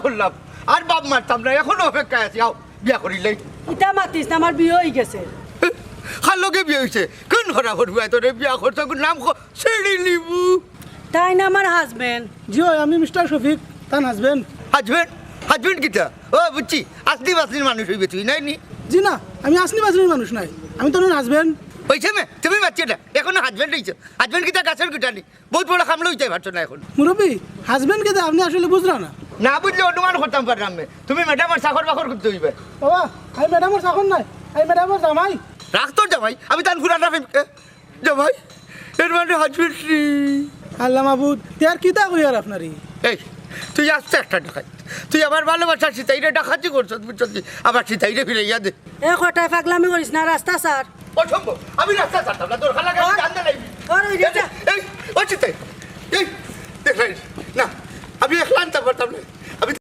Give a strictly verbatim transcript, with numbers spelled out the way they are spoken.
করলাম, আর বাপ মারতাম না, এখনো অপেক্ষায় আছি। আও, বিয়া করিলাই। ইতা মাতিস না, আমার বিয়া অই গেছে। কার লগে বিয়া অইছে? কোন খরাফর পুয়ায় তোরে বিয়া করছে? নাম ক-, ছেড়ে নিবু। তাইন আমার হাজবেন্ড। জি অয়, আমি মিস্টার শফিক, তান হাজবেন্ড। হাজবেন্ড? হাজবেন্ড কিতা? ও, বুঝছি, আসনি বাসনির মানুষ অইবে তুই, নায় নি? জি না, আমি আসনি বাসনির মানুষ নায়, আমি তো ওনার হাজবেন্ড। অইছে মে, তুমি মাতছো না, এখনো হাজবেন্ড অইছো। হাজবেন্ড কিতা গাছর গুটা নি? বউত বড় কামলা অইতে পারছো না এখন। মুরব্বি, হাজবেন্ড কিতা আপনে আসলে বুঝরা না। না বুঝলে অনুমান করতাম পাররাম মে। তুমি ম্যাডামর চাকর বাকর করতে অইবে। বাবা, আমি ম্যাডামর চাকর নায়, আমি ম্যাডামর জামাই। রাখ তোর জামাই, আমি তান পুরানা প্রেমিক। এ, জামাই, এর মানে হাজবেন্ড নি। আল্লাহ মাবুদ, তে আর কিতা কইয়ার আপনারে? এই, তুই আস্তে একটা ডাকাত। তুই আমার ভালোবাসা সিতাইরে ডাকাতি করছস, বুঝছস নি? আবার সিতাইরে ফিরাইয়া দে। এ কটায় পাগলামি করিস না, রাস্তা ছাড়। অসম্ভব, আমি রাস্তা ছাড়তাম না, দরকার লাগে আমি ওর, জান দিলাই। ওর ওই এই যে, এই, ও সিতাই, এই, দেখলাই না, আমি একলা আনতাম পারতাম না।